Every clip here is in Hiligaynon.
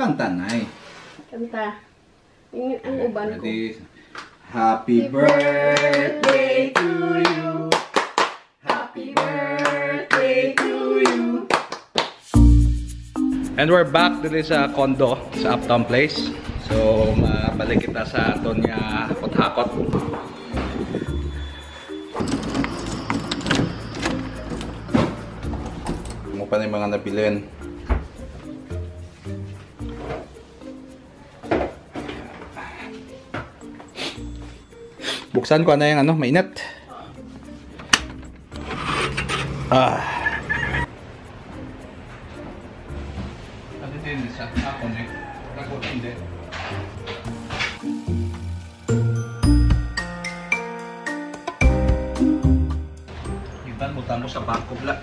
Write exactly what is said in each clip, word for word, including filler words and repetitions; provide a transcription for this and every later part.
Kanta, Nay. Kanta. Ang, ang uban ko. Ready? Happy birthday to you. Happy birthday to you. And we're back diri sa condo sa Uptown Place. So, mabalik kita sa aton nga hakot-hakot. Mo pa ni mga nabilin. Buksan ko na yung ano, mainit. Ah. Ano din sa ako ni? Ako hindi. Iban mo tamo sa bangko bla.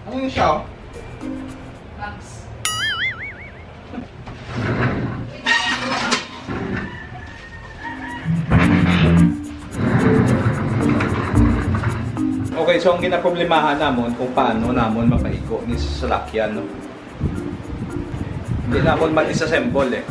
Ano yung siya? Box. Okay, so ang ginaproblemahan namon kung paano namon mapaigo ni sa salakyan, no? Hindi namon ma-disassemble eh.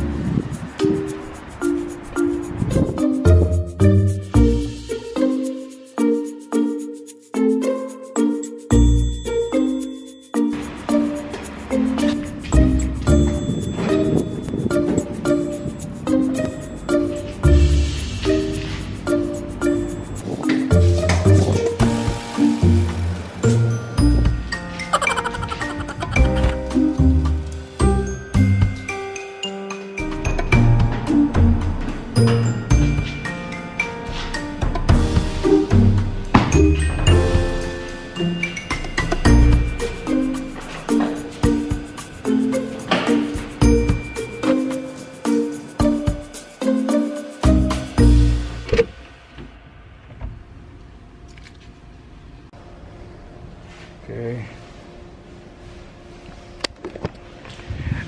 Okay.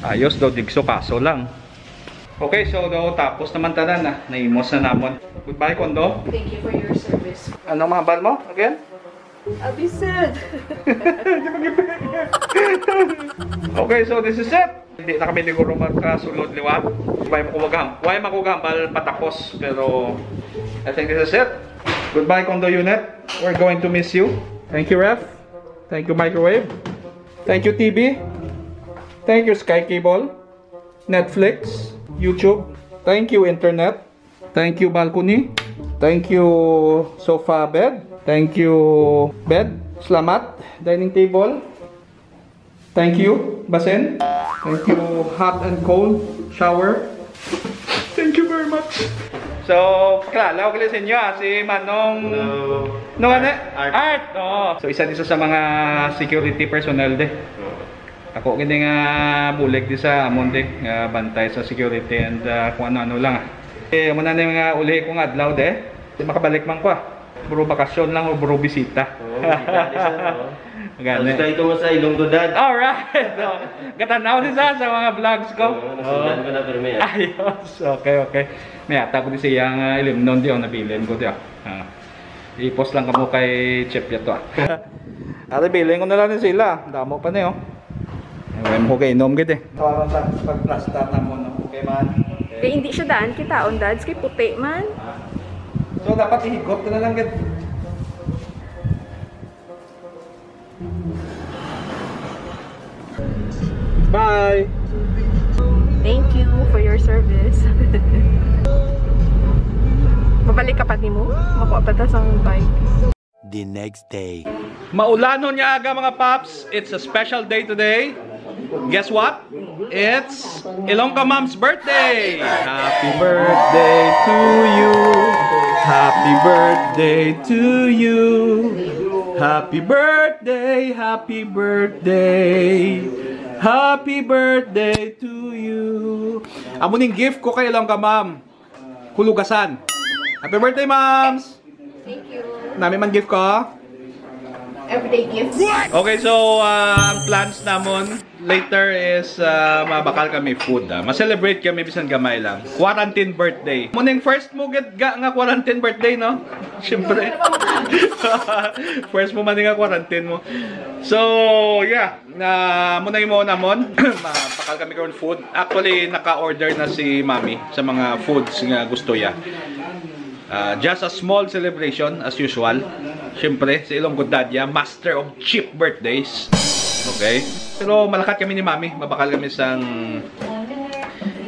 Ayos daw, digso, kaso lang. Okay, so daw tapos naman tanan na. Naimos na namon. Goodbye, condo. Thank you for your service. Anong mahambal mo again? I'll be sad. Okay, so this is it. Hindi na kami siguro magkasulod liwat. Way makuwag ham-, way makuwag hambal patapos. Pero I think this is it. Goodbye, condo unit. We're going to miss you. Thank you, ref. Thank you, microwave. Thank you, T V. Thank you, Sky Cable, Netflix, YouTube. Thank you, internet. Thank you, balcony. Thank you, sofa bed. Thank you, bed. Salamat, dining table. Thank you, basin. Thank you, hot and cold shower. Thank you very much. So, pakilala ko sa inyo, ah, si Manong Hello. No, ano? Art. Art. Oh. So, isa din sa mga security personnel de. Oo. Ako gini nga bulig di sa amon di nga bantay sa security and, ah, kung ano-ano lang, ah. Eh, amo na ni mga uli kong adlaw de. Di makabalik man ko, ah. Bro bakasyon lang o bro bisita. Oo, bisita di sa, oo. Gani. Ang gusto ito mo sa Ilonggo, Dad. Alright. So, katanaw ni sa, sa mga vlogs ko. Oo, nasundan ko na, pero may, ah. Ayos. Okay, okay. May ata ko di siya nga ilimnon di, oh, nabilin ko di, oh. Ah. Ipos lang kamo kay Chef yato, ah. Ate, bilhin ko na lang ni sila. Damo pa ni, oh. Ay, mo ko kainom gid, eh. Tawaran sa pagplasta na mo, no? Okay man. Kay hindi siya daan kitaon, Dads, kay puti man. Ah. So, dapat ihigop na lang gid. Bye! Thank you for your service. Mabalik ka pa nimo? Makuha pa ta sa bike. The next day. Maulanon nga aga, mga paps. It's a special day today. Guess what? It's Ilongga Mom's birthday. Happy birthday to you. Happy birthday to you. Happy birthday, happy birthday. Happy birthday to you. Amo ning gift ko kay Ilongga Mom. Hulugasan. Happy birthday, Moms! Thank you. Nami man gift ko. Everyday gifts. Okay, so, ah, ang plans namon later is, ah, mabakal kami food, ah. Ma-celebrate kami bisan gamay lang. Quarantine birthday. Mo ning first mo gid ga nga quarantine birthday, no? Siyempre. First mo man nga quarantine mo. So, yeah. Na mo na imo namon. Mabakal kami karon food. Actually, naka-order na si Mami sa mga foods nga gusto ya. Ah, just a small celebration as usual. Siyempre, sa Ilonggo Dadya, master of cheap birthdays. Okay? Pero malakat kami ni Mami, mabakal kami sang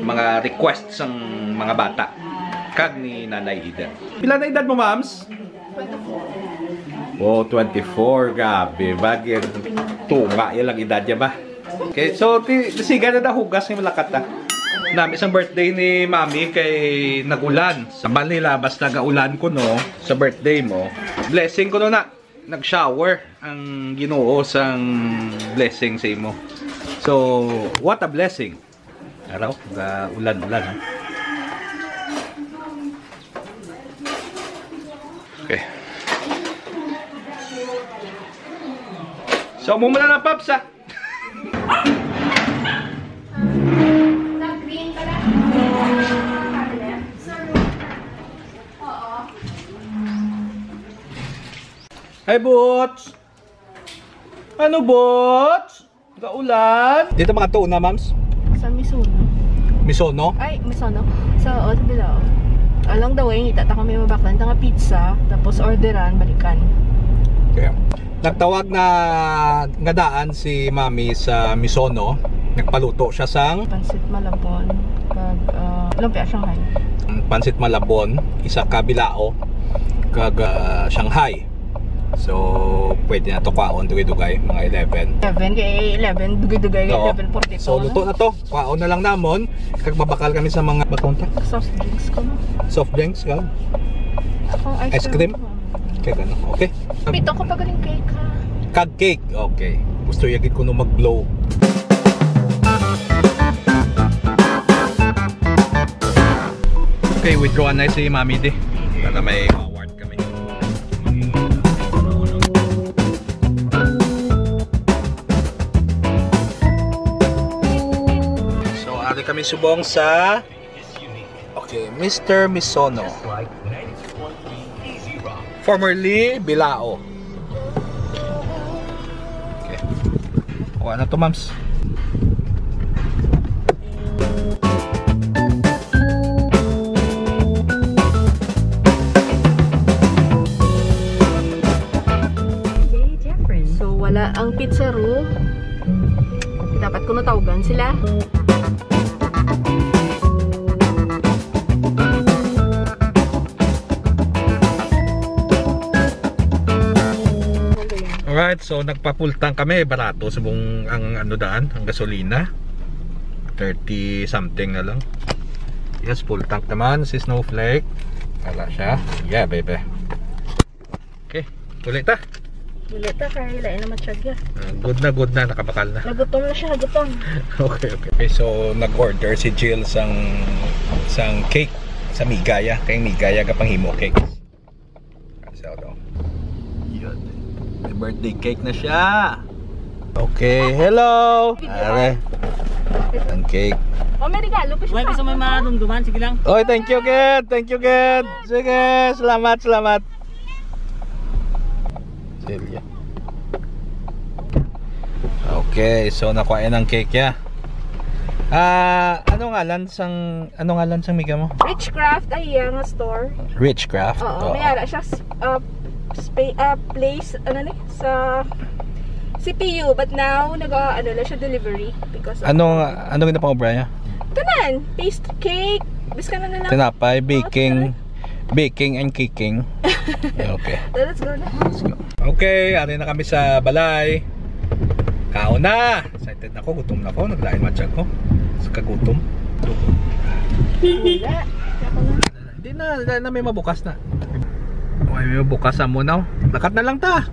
mga request sang mga bata kag ni Nanay Eden. Pila na edad mo, Mams? Oh, twenty-four. Grabe, bagay. Tunga, yan lang edad niya ba? Okay, so, ti-, siga na daw hugas ni malakat, ah. Nami isang birthday ni Mami kay nagulan. Sa Manila, basta gaulan ko, no, sa birthday mo, blessing ko, no, na. Nag-shower ang Ginoo sang blessing sa imo. So, what a blessing. Araw, ga ulan-ulan, ha? Okay. So, mumula na, Paps, ha? Sa green pala. Sa cabinet. Sa room. Oo. Hi, Boots! Ano, Boots? Gaulan? Dito mga tuon na, Mams? Sa Misono. Misono? Ay, Misono. Sa, oh, sa Bilao. Along the way, ngita ta kami mabaklan ta nga pizza, tapos orderan, balikan. Okay. Nagtawag na nga daan si Mami sa Misono. Nagpaluto siya sang Pansit Malabon, kag, ah, Lumpia Shanghai. Pansit Malabon, isa ka Bilao, kag, ah, Shanghai. So, pwede na to kwaon, dugay-dugay, mga eleven. Eleven, kay eleven, dugay-dugay, kay Oo. eleven forty-two So, na. Luto na to. Kwaon na lang namon. Kag mabakal kami sa mga batonta. Soft drinks ko, no? Soft drinks, ka? Akong Ice cream? Kag ano, okay? Pito ko pagaling cake, ha? Kag cake, okay. Gusto yagit ko no mag-blow. Okay, withdraw na si Mami di. Para may award kami. So, ari kami subong sa, okay, Mister Misono. Formerly Bilao. Okay. Kuha na to, Mams. So, wala ang pizza room. Dapat ko natawgan sila. Alright, so nagpa-full tank kami, barato subong ang ano daan, ang gasolina. Thirty something na lang. Yes, full tank naman si Snowflake. Wala siya. Yeah, baby. Okay, uli ta. Uli ta, kay lain naman siya, ya. Ah, good na, good na, nakabakal na. Nagutom na siya, nagutom. Okay, okay. Okay, so nag-order si Jill sang, sang cake sa Migaya. Kay Migaya ka panghimo cake. So, ito. Yun. May birthday cake na siya. Okay, hello. Are. Ang cake. Oh, may regalo pa siya. Wala sa may marumduman, sige lang. Oy, thank you, kid. Thank you, kid. Sige, salamat, salamat. Celia. Okay, so nakuha ang cake ya. Ah, ano ngalan sang, ano ngalan sang miga mo? Richcraft, ay, iya nga store. Richcraft? Oo, Oo. May ara siya, s-, uh, spa-, uh, place, ano ni, sa C P U, but now, nag, uh, ano lang siya, delivery. Because of Ano, ano ginapang-obra niya? Tanan, paste cake, biskan na lang. Tinapay, Oo, baking, tinapay. Baking and caking. Okay. Let's go na. Let's go. Okay, ari na kami sa balay. Kaon na! Excited na ko, gutom na ko. Naglain man siya ko. Sa kagutom. Wala. Ako na. Hindi na, na, na may mabukas na. Okay, may mabukas sa muna, oh. Lakat na lang ta.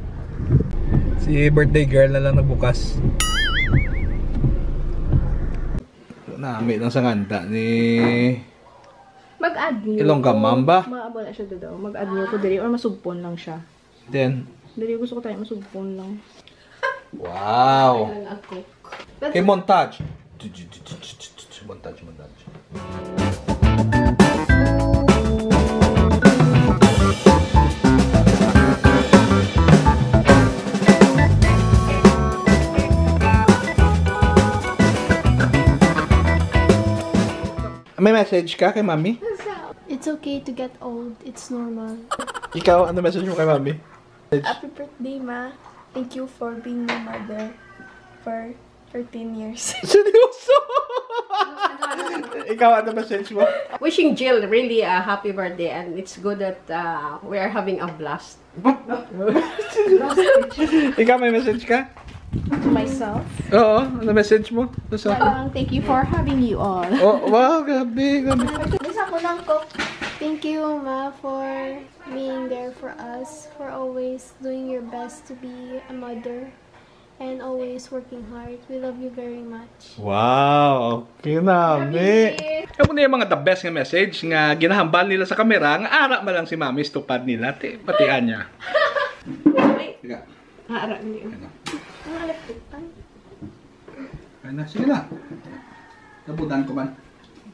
Si birthday girl na lang nagbukas. Nami lang sa nganda ni Mag-add new Ilongga ko. Mamba? Maabo na siya daw. Mag-add new ko diri or masugpon lang siya. Then, Dali, gusto ko tayo masugpon lang. Wow. Ang ako. Okay, montage. Montage, montage. May message ka kay Mami? It's okay to get old. It's normal. Ikaw, ano message mo kay Mami? Happy birthday, Ma. Thank you for being my mother for thirteen years. Seryoso? Ikaw, ano message mo? Wishing Jill really a happy birthday, and it's good that uh, we are having a blast. Ikaw, may message ka? To myself. Oo, ano message mo? Sa Walang thank you for having you all. Oh, wow, grabe, grabe. Bisa ko lang ko. Thank you, Ma, for being there for us, for always doing your best to be a mother, and always working hard. We love you very much. Wow, okay na, mi. Amo na yung mga the best nga message nga ginahambal nila sa kamera nga ara man lang si Mami sa tupad nila. Ti, patian niya. Tiga. Ara niyo. Ang alapit pa. Ay na, sige na. Kabutan ko man.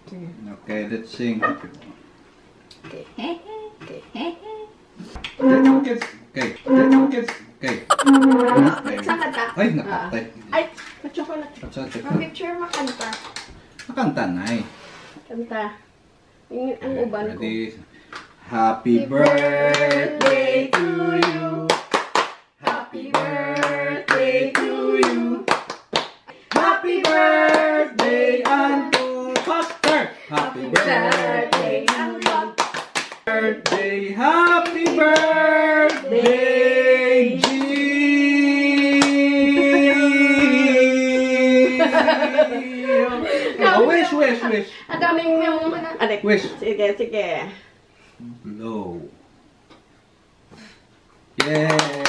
Sige. Okay, let's sing. Okay. Okay. Okay. Sa kanta. Ay, napatay. Ay, pa-chocolate. At sa Ang picture makanta. Nakanta na eh. Kanta. Ang, ang uban ko. Ready? Happy birthday to you. Happy birthday to you. Happy birthday, Uncle Pastor. Happy birthday, Uncle. Birthday, happy birthday, G. Oh, wish, wish, wish. Ang daming yung... Alik. Wish. Sige, sige. Blow. Yay!